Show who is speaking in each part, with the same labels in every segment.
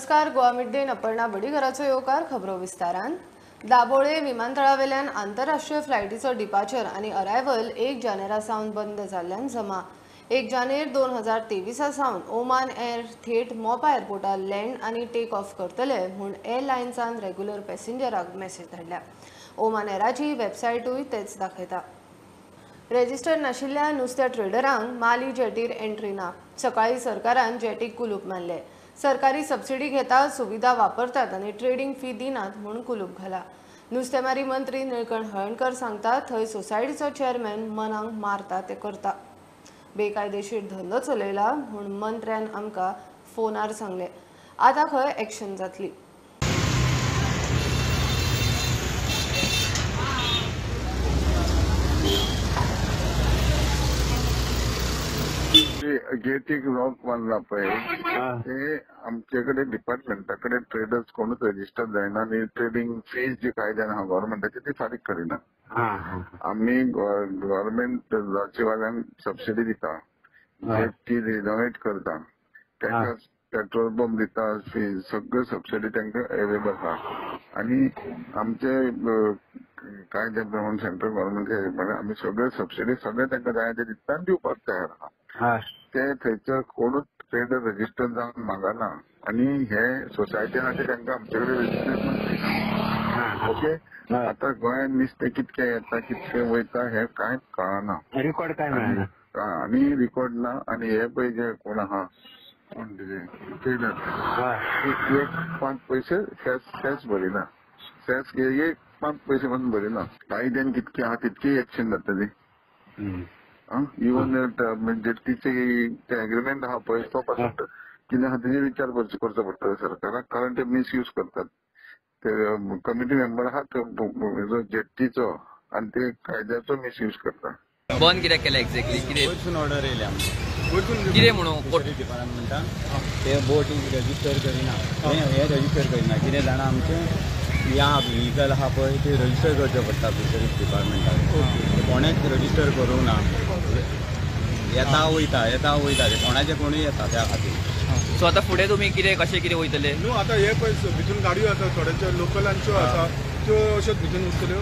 Speaker 1: नमस्कार, Goa mid day Aparna वडीघराचो येवकार. खबरो विस्तारान. दाबोळे विमानतळावेल्यान आंतरराष्ट्रीय फ्लायटीचो डिपार्चर आनी अरायवल 1 जानेरा सावन बंद जाल्ल्यान जमा. 1 जानेर 2023 सावन ओमान एअर थेट मोपा एअरपोर्टार लँड आनी टेक ऑफ करतले म्हूण एअरलायन्सान रेग्युलर पॅसेंजराक मॅसेज धाडल्या. ओमान एराची वेबसायटूय तेच दाखयता. रजिस्टर नाशिल्ल्या नुस्त्या ट्रेडरांक माली जेटीर एंट्री ना. सकाळी सरकारान जेटीक कुलूप मारले. सरकारी सबसिडी घेता, सुविधा वापरतात आनी ट्रेडिंग फी दिनात म्हूण कुलूप घाला. नुस्तेमारी मंत्री निळकंठ हळणकर सांगता थंय सोसायटीचो चेअरमॅन मनांक मारता ते करता. बेकायदेशीर धंदो चलयला म्हूण मंत्र्यान आमकां फोनार सांगले. आतां खंय एक्शन जातली.
Speaker 2: जेटीक लॉक मारला पळय ते आमचे कडेन डिपार्टमेंटा कडेन ट्रेडर्स कोणूच रजिस्टर जायना आनी ट्रेडिंग फीज जी कायद्यान आहा गव्हर्मेंटाची ती फारीक करिना. आमी गव्हर्मेंट लॉचीवाल्यांक सबसिडी दिता, ती रिनोवेट करता, तांकां पेट्रोल पंप दिता, फीज सगळ्यो सबसिडी तांकां अवेलेबल आहा. आनी आमचे कायद्या प्रमाण सेंट्रल गव्हर्मेंट आमी सगळे सबसिडी सगळे तांकां जाय ते दिता आनी दिवपाक तयार आहा. ते थंयसर कोणूच ट्रेडर रजिस्टर जावन मागना आनी हे सोसायटीन आसा तांकां आमचे कडेन रजिस्ट्रेशन दिना. ओके, आतां गोंयांत नुस्तें कितकें येता कितकें वयता हें कांयच कळना,
Speaker 3: रिकॉर्ड कांय मेळना
Speaker 2: आनी रिकॉर्ड ना. आनी हे पळय जे कोण आहा कोण ट्रेडर एक 5 पयशे सेस भरिना, सेस एक 5 पयशे पासून भरिना. कायद्यान कितके आहा तितकी एक्शन जातली. इवन जेटीचे एग्रीमेंट आहा पळय तो पासून कितें आहा तेजेर विचार करचो पडटलो सरकाराक, कारण ते मिसयूज करतात. ते कमिटी मेंबर आहा तो जेटीचो आनी ते कायद्याचो मिसयूज करता.
Speaker 4: बंद कित्याक केलें एक्झॅक्टली? कितें
Speaker 5: वयरसून ऑर्डर येयल्या
Speaker 4: कितें म्हणून
Speaker 5: डिपार्टमेंटान ते बोट रजिस्टर करिना, हे रजिस्टर करिना. कितें जाणा आमचें ह्या व्हिकल आहा पळय ते रजिस्टर करचें पडटा फिशरीज डिपार्टमेंटाक. कोणेच रजिस्टर करूंक ना, येता वयता येता वयता ते कोणाचे कोणूय येता त्या खातीर.
Speaker 4: सो आतां फुडें तुमी कितें कशें कितें वयतले?
Speaker 6: न्हू आतां हे पळय भितून गाडयो आसा थोड्यांच्यो लोकलांच्यो आसा त्यो अश्योच भितून उरतल्यो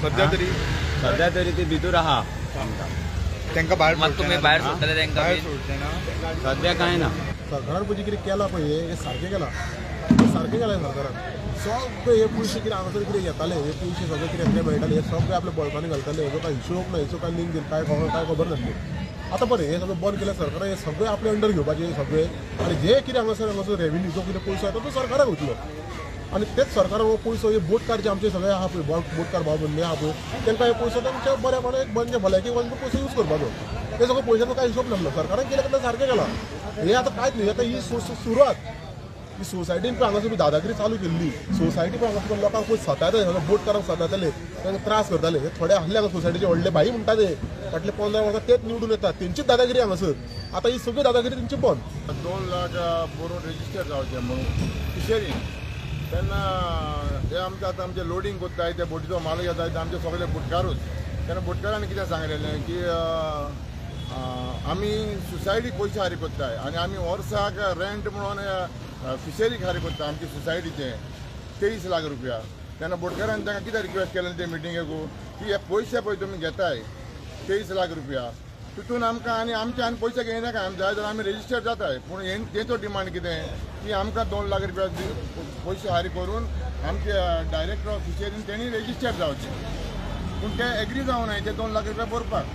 Speaker 6: सद्या तरी.
Speaker 5: सद्या तरी ती भितूर आहा
Speaker 6: तांकां भायर
Speaker 4: तुमी भायर सोडटले तांकां?
Speaker 5: सद्या कांय ना.
Speaker 7: सरकारान पळय कितें केलां पळय हें सारकें केलां, सारकें केलां सरकारान. सगळे हे पयशे कितें हांगासर कितें येताले हे पयशे सगळे कितें मेळटाले हे सगळे आपल्या बॉल्सांनी घालताले. हेजो कांय हिशोब ना, हेचो कांय लिंक काय कांय खबर नासली. आतां बरें हें सगळें बंद केलें सरकारान, हे सगळे आपले अंडर घेवपाचे सगळे. आनी जे कितें हांगासर हांगासर रेवेन्यू जो कितें पयसो येता तो सरकाराक वयतलो. आनी तेच सरकाराक हो पयसो हे बोटकार जे आमचे सगळे आहा पळय बोटकार भाव भयणी आहा पळय तांकां हे पयसो तांच्या बऱ्यापणान एक म्हणजे भलायकी पयसो यूज करपाचो. हे सगळो पयशाचो कांय हिशोब नासलो. सरकारान केलें तेन्ना सारकें केलां. हें आतां कांयच न्हय, आतां ही सुरवात. ही सोसायटीन पण हांगासर दादागिरी चालू केल्ली. सोसायटी पण हांगासर लोकांक पळय सतायताले, बोटकारांक सतायताले, तांकां त्रास करताले. हे थोडे आहले हांगा सोसायटीचे व्हडले भाई म्हणटा ते फाटले 15 वर्सां तेच निवडून येतात, तेंचीच दादागिरी हांगासर. आतां ही सगळी दादागिरी तेंची बंद.
Speaker 6: 2 लाख बरोवन रजिस्टर जावचें म्हणून फिशरीन तेन्ना हे आमकां आतां आमचें लोडींग करताय ते बोटीचो माल घेताय ते आमचे सगळे बोटकारूच. तेन्ना बोटकारांनी कितें सांगलेलें की आमी सोसायटीक पयशे हारी करताय आनी आमी वर्साक रेंट म्हणून फिशरीक हारी करता आमची सोसायटीचे 23 लाख रुपया. तेन्ना बोटकारान तांकां कितें रिक्वेस्ट केलें ते मिटिंगेकू की हे पयशे पळय तुमी घेताय 23 लाख रुपया तितून आमकां आनी आमचे आनी पयशे घेयनाका, आमी जाय जाल्यार आमी रजिस्टर जाताय. पूण तेंचो डिमांड कितें की आमकां 2 लाख रुपया पयशे हारी करून आमचे डायरेक्टर ऑफ फिशरीन तेणी रजिस्टर जावचें. पूण ते एग्री जावनाय ते 2 लाख रुपया भरपाक.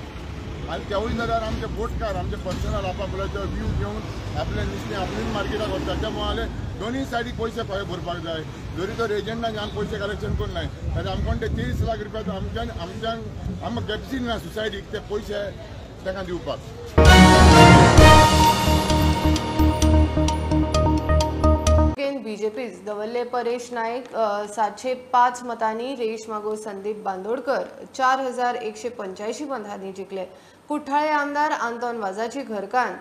Speaker 6: आनी तेवूय जाल्यार आमचे बोटकार आमचे पर्सनल आपआपल्याचो व्यू घेवन आपले नुस्तें आपलीच मार्केटाक व्हरता. त्या मुळे दोनूय सायडीक पयशे खंय भरपाक जाय. जरी तर एजंटान आमी पयशे कलेक्शन करूंक नाय जाल्यार आमकां ते 23 लाख रुपया आमच्यान आमच्यान आमकां कॅपसिटी ना सोसायटीक ते पयशे तांकां दिवपाक.
Speaker 1: बीजेपीच दवल्ले परेश नाईक 705 मतांनी, रेश मागो संदीप बांदोडकर 4185 मतांनी जिखले. कुठ्ठाळे आमदार आंतोन वाजाची घरकान्न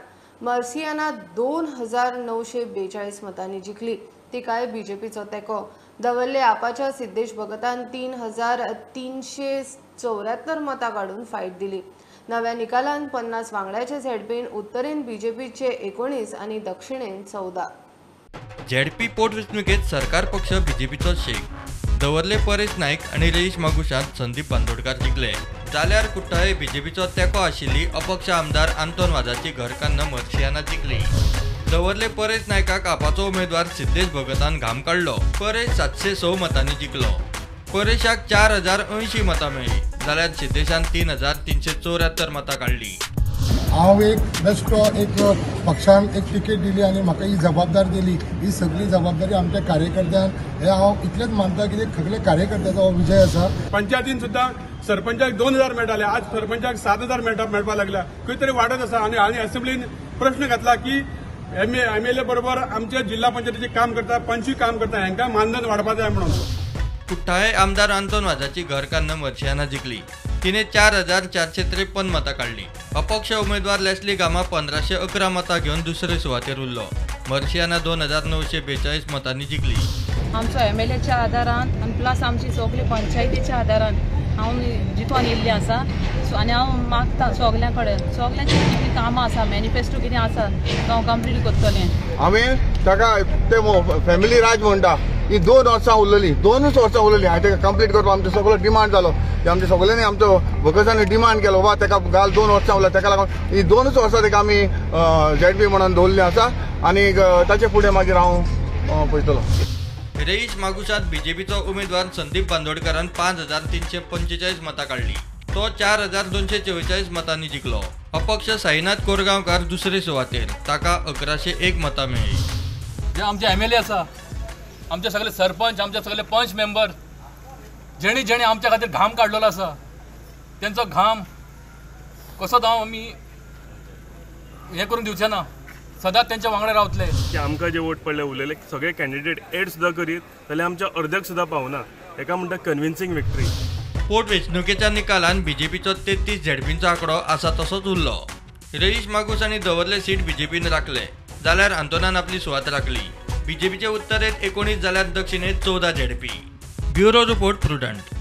Speaker 1: मर्सियाना 2942 मतांनी जिखली. तिकाय बीजेपीचो तेंको. दवल्ले आपाच्या सिद्धेश भगतान 3374 मतां काडून फायट दिली. नव्या निकालान 50 वांगड्याचे झेडपीन उत्तरेन बीजेपीचे 19 आणि दक्षिणेन 14.
Speaker 3: झेडपी पोटवेंचणुकेत सरकार पक्ष बीजेपीचो शेक. दवर्ले परेश नायक आनी रेईश मागुशांत संदीप बांदोडकार जिखले. जाल्यार कुठ्ठाळे बीजेपीचो तेंको आशिल्ली अपक्ष आमदार आंतोन वाजाची घरकान्न मर्सियाना जिखली. दवर्ले परेश नायकाक आपाचो उमेदवार सिद्धेश भगतान घाम काडलो. परेश 706 मतांनी जिखलो. परेशाक 4080 मतां मेळ्ळी जाल्यार सिद्धेशान 3374 मतां काडली.
Speaker 8: हांव एक बेश्टो एक पक्षान एक तिकेट दिली आनी म्हाका ही जबाबदारी दिली. ही सगळी जबाबदारी आमच्या कार्यकर्त्यान हे हांव इतलेंच मानता की सगळे कार्यकर्त्याचो हो विजय आसा.
Speaker 9: पंचायतीन सुद्दां सरपंचाक 2000 मेळटाले, आज सरपंचाक 7000 मेळपाक लागल्या. खंय तरी वाडत आसा. आनी आनी असेंब्लीन प्रश्न घातला की एमएलए बरोबर आमच्या जिल्हा पंचायतीचे काम करता, पंचूय काम करता, हांकां मानधन वाडपा जाय म्हणून.
Speaker 3: कुठ्ठाळे आमदार आंतोन वाजाची घरकान्न मर्सियाना जिखली. तिने 4453 मतां काडली. अपक्ष उमेदवार लेस्ली गामा 1511 मतां घेवन दुसरे सुवातेर उरलो. मर्सियाना 2942 मतांनी जिखली.
Speaker 10: आमचो एमएलएच्या आदारान आनी प्लस आमची सगळी पंचायतीच्या आदारान हांव जितून येयल्लें आसा. सो आनी हांव मागता सगल्यां कडेन, सगल्यांची कितें कामां आसा, मॅनिफेस्टो कितें आसा तो हांव कंप्लीट करतलें.
Speaker 11: हांवें ताका ते फॅमिली राज म्हणटा ही 2 वर्सां उरलेली, 2 वर्सां उरलेली. हांवें ताका कंप्लीट करपाक आमचो सगळो डिमांड जालो. आमच्या सगळ्यांनी आमचो भगसांनी डिमांड केलो बाबा ताका घाल, 2 वर्सां उरला. ताका लागून ही 2 वर्सां ताका आमी झेडपी म्हणून दवरली आसा आनी ताचे फुडें मागीर हांव पळयतलो.
Speaker 3: रेईश मागुशात बीजेपीचो उमेदवार संदीप बांदोडकारान 5345 मतां काडली. तो 4244 मतांनी जिखलो. अपक्ष साईनाथ कोरगांवकार दुसरे सुवातेर, ताका 1101 मतां मेळ्ळी.
Speaker 12: जे आमचे एमएलए आसा, आमचे सगळे सरपंच, आमचे सगळे पंच मेंबर, जेणी जेणी आमच्या खातीर घाम काडलेलो आसा, तेंचो घाम कसोच हांव आमी हें करून दिवचे ना. सदांच तेंच्या वांगडा रावतले.
Speaker 13: की आमकां जे वोट पडले उरलेले सगळे कॅन्डिडेट एड सुद्दां करीत जाल्यार आमच्या अर्द्याक सुद्दां पावना. हेका म्हणटा कन्विन्सिंग विक्ट्री.
Speaker 3: पोटवेंचणुकेच्या निकालान बीजेपीचो 33 झेडपींचो आंकडो आसा तसोच उरलो. रेईश मागूस आनी दवर्ले सीट बीजेपीन राखले जाल्यार आंतोनान आपली सुवात राखली. बीजेपीचे उत्तरेत 19 जाल्यार दक्षिणेत 14 ZP. Bureau report, Prudent.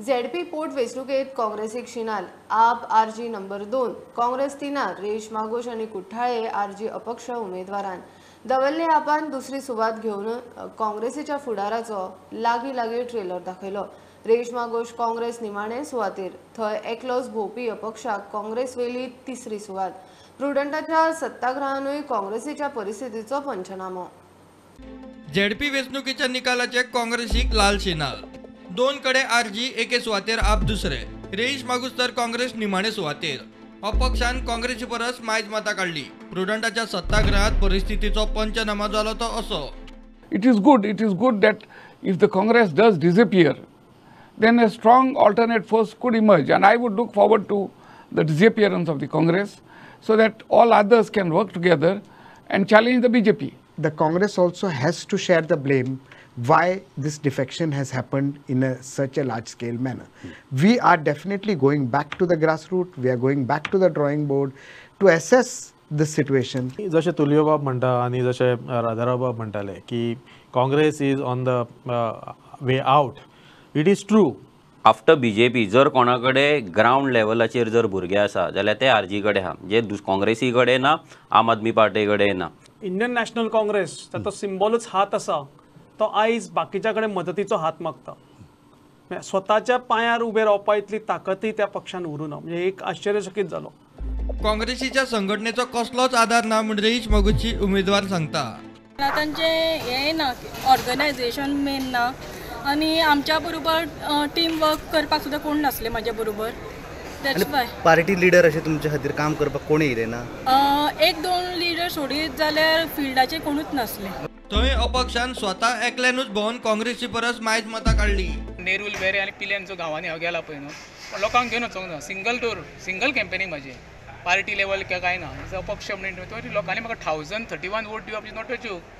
Speaker 1: ZP पोटवेंचणुकेत काँग्रेसीक शिनाल. आप आरजी नंबर 2, काँग्रेस 3, रेईश मागूश आनी कुठ्ठाळे आरजी अपक्ष उमेदवारान. दवर्ले आपान दुसरी सुवात घेवन काँग्रेसीच्या फुडाराचो लागीं लागीं ट्रेलर दाखयलो. रेईश मागूश काँग्रेस निमाणे सुवातेर, थंय एकलोच भोंवपी अपक्षाक काँग्रेस वेली तिसरी सुवात. प्रुडंटाच्या सत्ताग्रहानूय काँग्रेसीच्या परिस्थितीचो पंचनामो.
Speaker 3: झेडपी वेंचणुकेच्या निकालाचे काँग्रेसीक लाल शिनाल. 2 कडे आरजी, एके सुवातेर आप दुसरे. रेईश मागूस तर काँग्रेस निमाणे सुवातेर. अपक्षान काँग्रेसी परस मायज मतां काडली. प्रुडंटाच्या सत्ताग्रहात परिस्थितीचो पंचनामा जालो तो असो.
Speaker 14: It is good, it is good that if the Congress does disappear, then a strong alternate force could emerge, and I would look forward to the disappearance of the Congress so that all others can work together and challenge the BJP.
Speaker 15: The Congress also has to share the blame why this defection has happened in such a large scale manner. We are definitely going back to the grassroots, we are going back to the drawing board to assess the situation.
Speaker 16: जशें Tulio बाब म्हणटा आनी जशें राजाराव बाब म्हणटाले की Congress is on the way out. It is true.
Speaker 17: After BJP जर कोणा कडेन ग्रावंड लेवलाचेर जर भुरगे आसा जाल्यार ते आरजी कडेन आहा, जे काँग्रेसी कडेन ना, आम आदमी पार्टी कडेन ना.
Speaker 18: इंडियन नॅशनल काँग्रेस ताचो सिंबॉलूच हात आसा, तो आयज बाकीच्या कडेन मदतीचो हात मागता. स्वताच्या पांयार उबे रावपा इतली ताकदय त्या पक्षान उरूं ना, म्हणजे एक आश्चर्यचकीत जालो.
Speaker 3: काँग्रेसीच्या संघटनेचो कसलोच आदार ना म्हूण रेईश मागूशची उमेदवार सांगता.
Speaker 19: तांचें हें ना, ऑर्गनायझेशन मेन ना, आनी आमच्या बरोबर टीम वर्क करपाक सुद्दां कोण नासले म्हाज्या बरोबर. That's why
Speaker 20: party leader अशें तुमच्या खातीर काम करपाक कोण येयले ना?
Speaker 19: 1-2 लिडर सोडीत जाल्यार फिल्डाचे कोणूच नासले.
Speaker 3: थंय अपक्षान स्वता एकल्यानूच भोंवन काँग्रेसी परस मायज मतां काडली.
Speaker 21: नेरूल बेरे आनी पिल्यान जो गांवांनी हांव गेला पळय न्हू, पण लोकांक घेवन वचोंक ना. सिंगल टूर, सिंगल कॅम्पेनींग म्हाजें, पार्टी लेवल कांय ना. अपक्ष म्हणून लोकांनी म्हाका 1031 वोट दिवप is not a joke.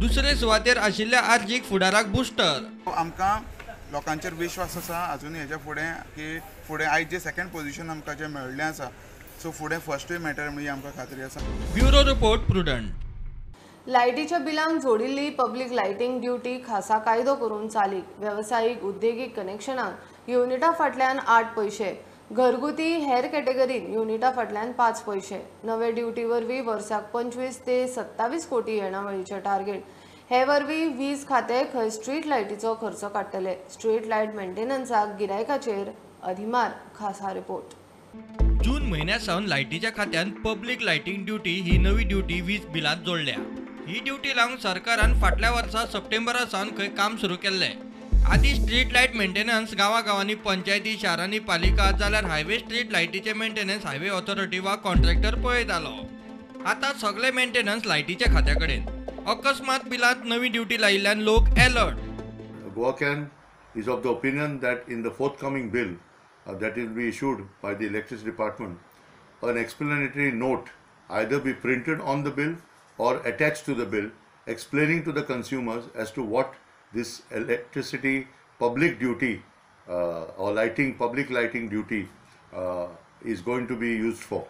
Speaker 3: दुसरे सुवातेर आशिल्ल्या आरजीक फुडाराक बुस्टर.
Speaker 22: आमकां लोकांचेर विश्वास आसा अजून हेच्या फुडें की फुडें आयज जे सेकंड पोझिशन आमकां जें मेळिल्लें आसा, सो फुडें फर्स्टूय मेळटलें म्हणून आमकां खात्री आसा.
Speaker 3: Bureau report, Prudent.
Speaker 1: लायटीच्या बिलांक जोडिल्ली पब्लीक लायटींग ड्युटी खासा कायदो करून चालीक. वेवसायीक उद्देगीक कनेक्शनांक युनिटा फाटल्यान 8 पयशे. घरगुती हेर कॅटेगरीन युनिटा फाटल्यान 5 पयशे. नवे ड्युटी वरवीं वर्साक 25 ते 27 कोटी येणावळीचें टार्गेट. हे वरवीं वीज खातें खंय स्ट्रीट लायटीचो खर्च काडटले. स्ट्रीट लायट मेंटेनन्साक गिरायकाचेर अधिमार. खासा रिपोर्ट.
Speaker 3: जून म्हयन्या सावन लायटीच्या खात्यान पब्लीक लायटींग ड्युटी ही नवी ड्युटी वीज बिलांत जोडल्या. ही ड्युटी लावंक सरकारान फाटल्या वर्सा सप्टेंबरा सावन खंय काम सुरू केल्लें. आदी स्ट्रीट लायट मेंटेनन्स गांवागांवांनी पंचायती, शारांनी पालिका, जाल्यार हायवे स्ट्रीट लायटीचे मेंटेनन्स हायवे ऑथॉरिटी वा कॉन्ट्रॅक्टर पळयतालो. आतां सगळे मेंटेनन्स लायटीच्या खात्या कडेन. अकस्मात बिलांत नवी ड्युटी लायिल्ल्यान लोक alert.
Speaker 2: GoaCan is of the opinion that in the forthcoming bill that will be issued by the electricity department, an explanatory note either be printed on the bill or attached to the bill explaining to the consumers as to what this electricity public duty or lighting, public lighting duty is going to be used for.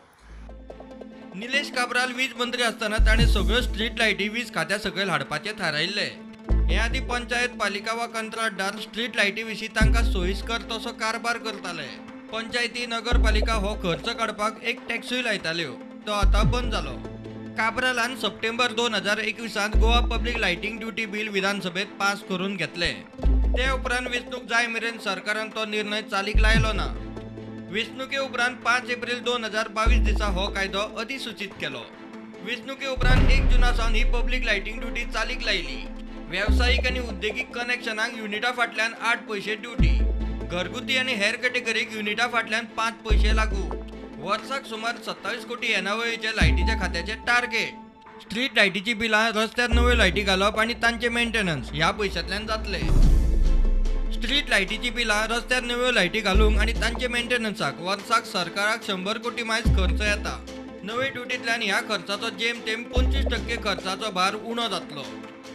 Speaker 3: Nilesh Cabral वीज मंत्री असताना ताणें सगळ्यो street लायटी वीज खात्या सकयल हाडपाचें थारायिल्लें. हे आदी पंचायत, पालिका वा कंत्राटदार स्ट्रीट लायटी विशीं तांकां सोयीस्कर तसो कारभार करताले. पंचायती, नगरपालिका हो खर्च काडपाक एक टॅक्सूय लायताल्यो, तो आतां बंद जालो. काब्रालान सप्टेंबर 2021 Goa public lighting duty bill विधानसभेत पास करून घेतले. ते उपरांत वेंचणूक जाय मेरेन सरकारान तो निर्णय चालीक लायलो ना. वेंचणुके उपरांत 5 एप्रिल 2022 दिसा हो कायदो अधिसूचित केलो. वेंचणुके उपरांत 1 जुना सावन ही पब्लीक लायटींग ड्युटी चालीक लायली. वेवसायीक आनी उद्देगीक कनेक्शनांक युनिटा फाटल्यान 8 पयशे ड्युटी, घरगुती आनी हेर कॅटेगरीक युनिटा फाटल्यान 5 पयशे लागू. वर्साक सुमार 27 कोटी येणावळीचे लायटीच्या खात्याचे टार्गेट. स्ट्रीट लायटीची बिलां, रस्त्यार नव्यो लायटी घालप आनी तांचे मेंटेनन्स ह्या पयशांतल्यान जातले. स्ट्रीट लायटीची बिलां, रस्त्यार नव्यो लायटी घालूंक आनी तांचे मेंटेनन्साक वर्साक सरकाराक 100 कोटी मायज खर्च येता. नवे ड्युटींतल्यान ह्या खर्चाचो जेमतेम 25% खर्चाचो भार उणो जातलो.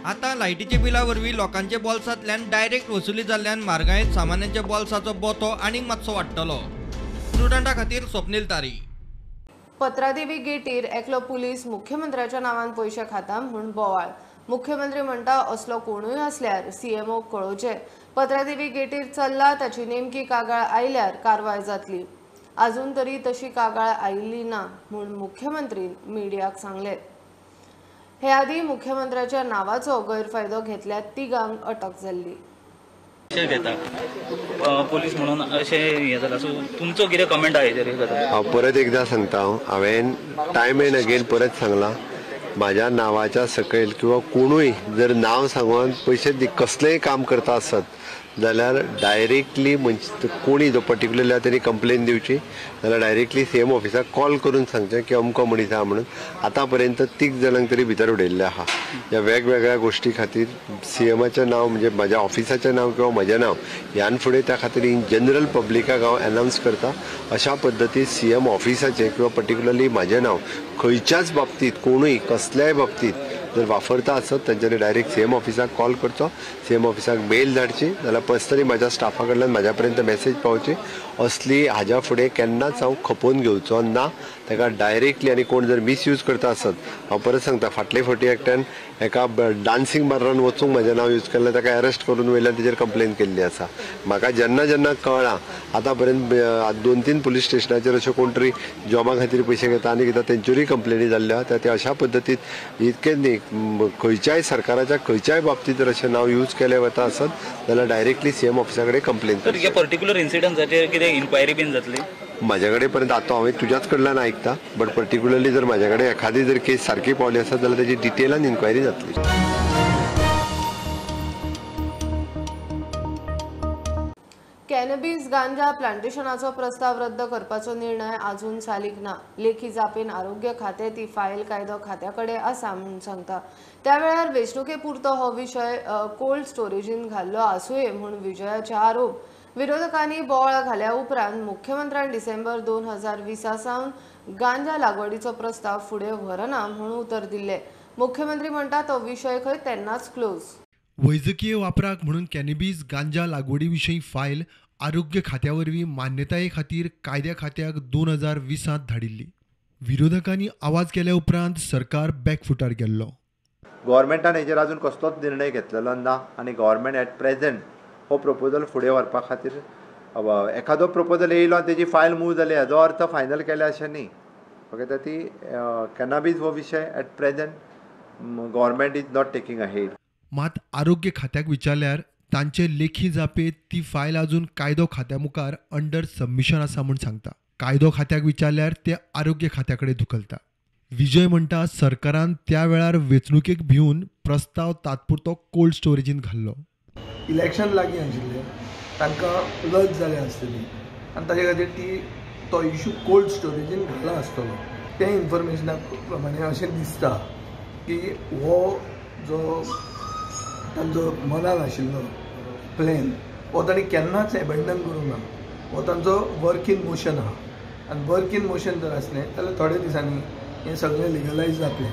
Speaker 3: आतां लायटीच्या बिला वरवीं लोकांच्या बोल्सांतल्यान डायरेक्ट वसुली जाल्ल्यान म्हारगायेंत सामान्यांच्या बोल्साचो बोतो आनीक मातसो वाडटलो. स्टुडंटा खातीर स्वप्नील तारी.
Speaker 1: पत्रादेवी गेटीर एकलो पुलीस मुख्यमंत्र्याच्या नांवान पयशे खाता म्हूण बोवाळ. मुख्यमंत्री म्हणटा असलो कोणूय आसल्यार सीएमओ कळोवचें. पत्रादेवी गेटीर चल्ला ताची नेमकी कागाळ आयल्यार कारवाय जातली. अजून तरी तशी कागाळ आयिल्ली ना म्हूण मुख्यमंत्रीन मिडियाक सांगलें. हे आदी मुख्यमंत्र्याच्या नावाचो गैरफायदो घेतल्या तिगांक अटक जाल्ली.
Speaker 4: घेता पोलीस म्हणून अशें हें जालां, सो तुमचो कितें कमेंट आहा हेजेर?
Speaker 23: हांव परत एकदां सांगता, हांवें टायम एंड अगेन परत सांगलां, म्हाज्या नांवाच्या सकयल किंवा कोणूय जर नांव सांगून पयशे कसलेंय काम करता आसत जाल्यार डायरेक्टली कोणी जो पर्टिक्युलरली आहा तेणी कंप्लेन दिवची, जाल्यार डायरेक्टली सीएम ऑफिसाक कॉल करून सांगचें की अमको मनीस आहा म्हणून. आतां पर्यंत 3 जाणांक तरी भितर उडयल्लें आहा. ह्या वेगवेगळ्या गोश्टी खातीर सीएमाचें नांव म्हणजे म्हाज्या ऑफिसाचें नांव किंवा म्हजें नांव ह्यान फुडें त्या खातीर इन जनरल पब्लिकाक हांव एनावन्स करता. अशा पद्दतीन सीएम ऑफिसाचें किंवा पर्टिक्युलरली म्हाजें नांव खंयच्याच बाबतींत कोणूय कसल्याय बाबतींत जर वापरता आसत तांच्यांनी डायरेक्ट सीएम ऑफिसाक कॉल करचो, सीएम ऑफिसाक मेल धाडची, जाल्यार पर्सनली म्हाज्या स्टाफा कडल्यान म्हाज्या पर्यंत मॅसेज पावची. असली हाज्या फुडें केन्नाच हांव खपोवन घेवचो ना ताका डायरेक्टली. आनी कोण जर मिसयूज करता आसत, हांव परत सांगता, फाटले फावटी एकट्यान एका डान्सिंग बारान वचूंक म्हाजें नांव यूज केल्लें, ताका अरेस्ट करून वयल्यान तेजेर कंप्लेन केल्ली आसा. म्हाका जेन्ना जेन्ना कळ्ळां आतां पर्यंत 2-3 पुलीस स्टेशनाचेर अश्यो कोण तरी जॉबा खातीर पयशे घेता आनी कितें तेंच्योरूय कंप्लेनी जाल्ल्यो आहा. ते अशा पद्दतीन इतकेंच न्ही, खंयच्याय सरकाराच्या खंयच्याय बाबतींत जर अशें नांव यूज केलें वता आसत जाल्यार डायरेक्टली सीएम ऑफिसा कडेन कंप्लेन.
Speaker 4: तर ह्या पर्टिक्युलर इन्सिडंटाचेर कितें इन्क्वायरी बीन जातली?
Speaker 23: म्हाज्या कडेन पर्यंत आतां हांवें तुज्याच कडल्यान आयकता, बट पर्टिक्युलरली जर म्हाज्या कडेन एखादी जर केस सारकी पावली आसत जाल्यार तेजी डिटेलान इन्क्वायरी जातली.
Speaker 1: कॅनबीस गांजा प्लांटेशनाचो प्रस्ताव रद्द करपाचो निर्णय अजून चालीक ना. लेखी जापेन आरोग्य खातें ती फायल कायदो खात्या कडेन आसा म्हूण सांगता. त्या वेळार वेंचणुके पुरतो हो विशय कोल्ड स्टोरेजीन घाल्लो आसुये म्हूण विजयाचे आरोप. विरोधकांनी बोवाळ घाल्या उपरांत मुख्यमंत्र्यान डिसेंबर 2020 सावन गांजा लागवडीचो प्रस्ताव फुडें व्हरना म्हूण उतर दिल्लें. मुख्यमंत्री म्हणटा तो विशय खंय तेन्नाच क्लोज.
Speaker 24: वैजकीय वापराक म्हणून कॅनबीस गांजा लागवडी विशीं फायल आरोग्य खात्या वरवीं मान्यताये खातीर कायद्या खात्याक 2020 धाडिल्ली. विरोधकांनी आवाज केल्या उपरांत सरकार बॅकफुटार गेल्लो.
Speaker 25: गव्हर्मेंटान हेजेर अजून कसलोच निर्णय घेतलेलो ना आनी गव्हर्मेंट एट प्रेझेंट हो प्रपोजल फुडें व्हरपा खातीर एखादो प्रपोजल येयलो आनी तेजी फायल मूव जाली हाजो अर्थ फायनल केल्या अशें न्ही. ओके, तर ती कॅनाबीज हो विशय at present government is not taking ahead.
Speaker 24: मात आरोग्य खात्याक विचारल्यार तांचे लेखी जापेत ती फायल अजून कायदो खात्या मुखार अंडर सबमिशन आसा म्हूण सांगता. कायदो खात्याक विचारल्यार ते आरोग्य खात्या कडेन धुकलता. विजय म्हणटा सरकारान त्या वेळार वेंचणुकेक भिवन प्रस्ताव तात्पुरतो कोल्ड स्टोरेजीन घाल्लो.
Speaker 5: इलेक्शन लागीं आशिल्लें, तांकां लज जाल्या आसतली आनी ताजे खातीर ती तो इशू कोल्ड स्टोरेजीन घाला आसतलो. ते इन्फॉर्मेशना प्रमाणे अशें दिसता की हो जो तांचो मनान आशिल्लो प्लॅन हो तांणी केन्नाच एबेंडन करूंक ना. हो तांचो वर्क इन मोशन आहा आनी वर्क इन मोशन जर आसलें जाल्यार थोड्या दिसांनी हें सगळें लिगलायज जातलें.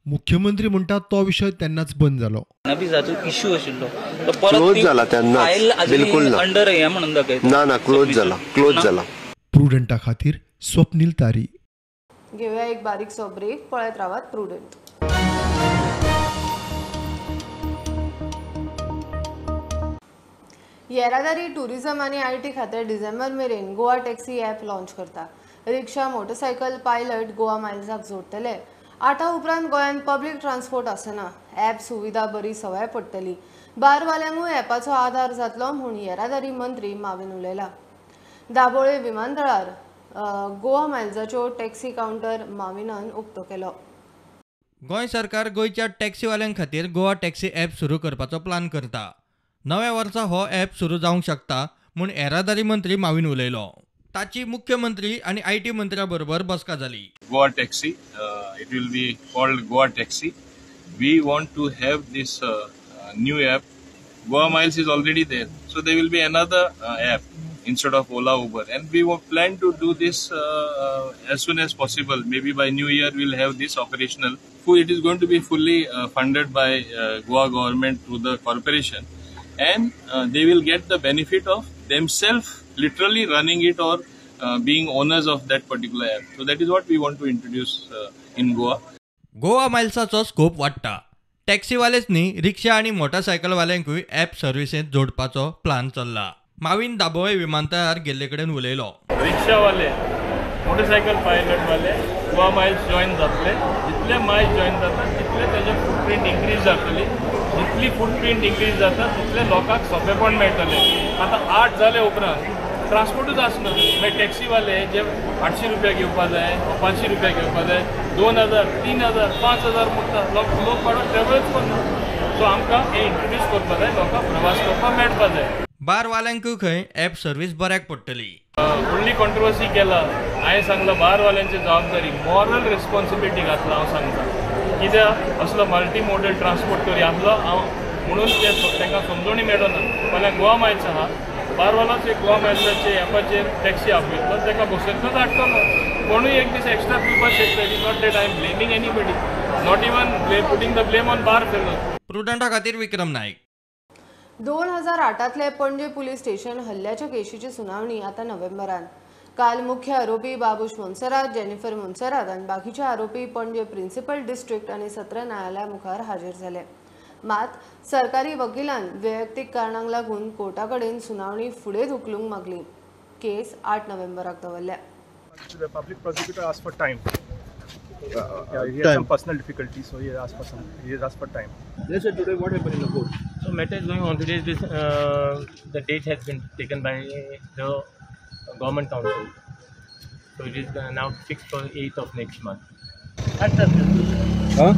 Speaker 24: मुख्यमंत्री म्हणटा तो विशय तेन्नाच बंद जालो.
Speaker 4: कॅनबिजाचो इश्यू आशिल्लो तो
Speaker 23: क्लोज जाला तेन्नाच, बिलकुल ना
Speaker 4: अंडर हें म्हणून दाखयता.
Speaker 23: ना ना, क्लोज जाला, क्लोज जाला.
Speaker 24: प्रुडंटा खातीर स्वप्नील तारी.
Speaker 1: घेवया एक बारीकसो ब्रेक, पळयत रावात प्रुडंट. येरादारी, टुरिझम आनी IT खातें डिसेंबर मेरेन गोवा टॅक्सी ॲप लॉन्च करता. रिक्षा, मोटरसायकल पायलट गोवा मायल्साक जोडटले. 8 उपरांत गोंयांत पब्लीक ट्रान्सपोर्ट आसना. ॲप सुविधा बरी सवाय पडटली. बारवाल्यांकूय ॲपाचो आधार जातलो म्हूण येरादारी मंत्री माविन उलयला. दाबोळे विमानतळार गोवा मायल्साच्यो टॅक्सी कावंटर माविनान उक्तो केलो.
Speaker 3: गोंय सरकार गोंयच्या टॅक्सीवाल्यां खातीर गोवा टॅक्सी ॲप सुरू करपाचो प्लान करता. नव्या वर्सा हो ॲप सुरू जावंक शकता म्हूण येरादारी मंत्री माविन उलयलो. ताची मुख्यमंत्री आनी IT मंत्र्या बरोबर बसका जाली.
Speaker 6: Goa taxi, it will be called Goa taxi. We want to have this new app. Goa Miles is already there, so there will be another app instead of Ola, Uber, and we plan to do this as soon as possible. Maybe by New Year we'll have this operational. It is going to be fully funded by Goa government through the corporation, and they will get the benefit of themselves literally running it or being owners of that particular app. So that is what we want to introduce in Goa.
Speaker 3: Goa मायल्साचो scope वाडटा. टॅक्सीवालेच न्ही, रिक्षा आनी मोटरसायकलवाल्यांकूय app सर्विसेंत जोडपाचो plan चल्ला. माविन दाबोळे विमानतळार गेल्ले कडेन उलयलो.
Speaker 6: रिक्षावाले, motorcycle पायलटवाले Goa Miles join जातले. जितले मायल्स जॉयन जाता तितले तेजे फुटप्रिंट इन्क्रीज जातली. जितली फुटप्रिंट इन्क्रीज जाता तितले लोकांक सोंपेपण मेळटलें. आतां 8 जाले उपरांत ट्रान्सपोर्टूच आसना. मागीर टॅक्सीवाले जे 800 रुपया घेवपा जाय, 500 रुपया घेवपा जाय, 2000, 3000, 5000 म्हणटा. लोक भाडो ट्रॅवलच करना. सो आमकां हें इंट्रोड्यूस करपा जाय, लोकांक प्रवास करपाक मेळपा जाय.
Speaker 3: बारवाल्यांकूय खंय ॲप सर्वीस बऱ्याक पडटली.
Speaker 6: व्हडली कॉन्ट्रोवर्सी केला. हांवें सांगलां बारवाल्यांची जबाबदारी, मॉरल रिस्पॉन्सिबिलिटी घातला. हांव सांगता कित्याक असलो मल्टी मोडल ट्रान्सपोर्ट करी आसलो हांव म्हणून ते तांकां समजोणी मेळना. फाल्यां गोवा मायल्स आहा, बारवालोच एक गोवा मायल्साचे ॲपाचेर टॅक्सी आपयतलो, ताका बसयतलोच हाडटलो. कोणूय एक दीस एक्स्ट्रा पिवपाक शकता. It is not that I am blaming anybody, not even putting the blame on bar fellow.
Speaker 3: प्रुडंटा खातीर विक्रम नायक.
Speaker 1: 2008तले पणजे पुलीस स्टेशन हल्ल्याच्या केशीची सुनावणी आता नोव्हेंबरान. काल मुख्य आरोपी बाबूश मोन्सेरात, जेनिफर मोन्सेरात आनी बाकीचे आरोपी पणजे प्रिन्सिपल डिस्ट्रिक्ट आनी सत्र न्यायालया मुखार हाजीर जाले. मात सरकारी वकिलान वैयक्तीक कारणांक लागून कोर्टा कडेन सुनावणी फुडें धुकलूंक मागली. केस 8 नोव्हेंबराक दवरल्या.
Speaker 7: The public prosecutor asked for time. Yeah, he had some personal difficulties, so he asked for some. He has asked for time.
Speaker 8: Yes, sir. Today, what happened in the court?
Speaker 9: So matter is going on today. This the date has been taken by the government council. So it is now fixed for 8th of next month.
Speaker 8: 8 तारीख.
Speaker 11: हाँ?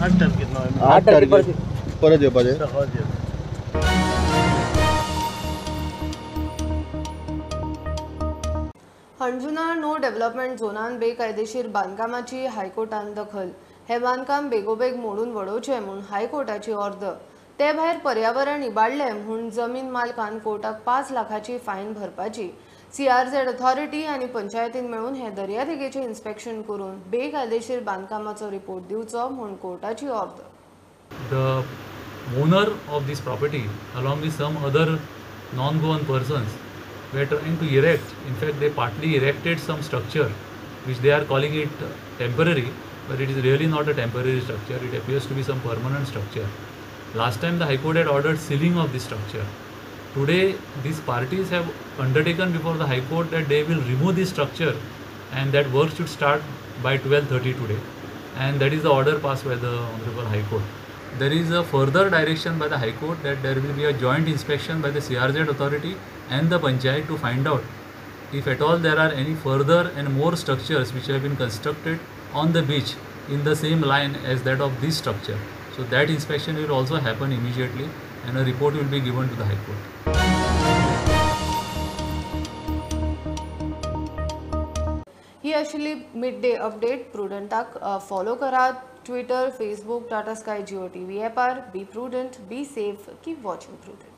Speaker 8: 8 तारीख.
Speaker 11: 8 तारीख. परत येवपाचें.
Speaker 1: Anjuna no development झोनान बेकायदेशीर बांदकामाची हायकोर्टान दखल. हे बांदकाम बेगोबेग मोडून वडोवचें म्हूण हायकोर्टाची ऑर्दर. ते भायर पर्यावरण इबाडलें म्हूण जमीन मालकान कोर्टाक 5 लाखाची फायन भरपाची. सीआरझेड ऑथॉरिटी आनी पंचायतीन मेळून हे दर्यादेगेचें इन्स्पेक्शन करून बेकायदेशीर बांदकामाचो रिपोर्ट दिवचो म्हूण कोर्टाची order.
Speaker 26: The owner of this property along with some other non-Goan persons were trying to erect, in fact they partly erected some structure which they are calling it temporary, but it is really not a temporary structure, it appears to be some permanent structure. Last time the High Court had ordered sealing of this structure, Today these parties have undertaken before the High Court that they will remove this structure and that work should start by 12:30 today, and that is the order passed by the Honorable High Court. There is a further direction by the High Court that there will be a joint inspection by the CRZ authority and the Panchayat to find out if at all there are any further and more structures which have been constructed on the beach in the same line as that of this structure. So that inspection will also happen immediately and a report will be given to the High Court.
Speaker 1: ही आशिल्ली mid day update. प्रुडंटाक follow करात Twitter, Facebook, Tata Sky, Jio TV ॲपार. Be prudent, be safe, keep watching Prudent.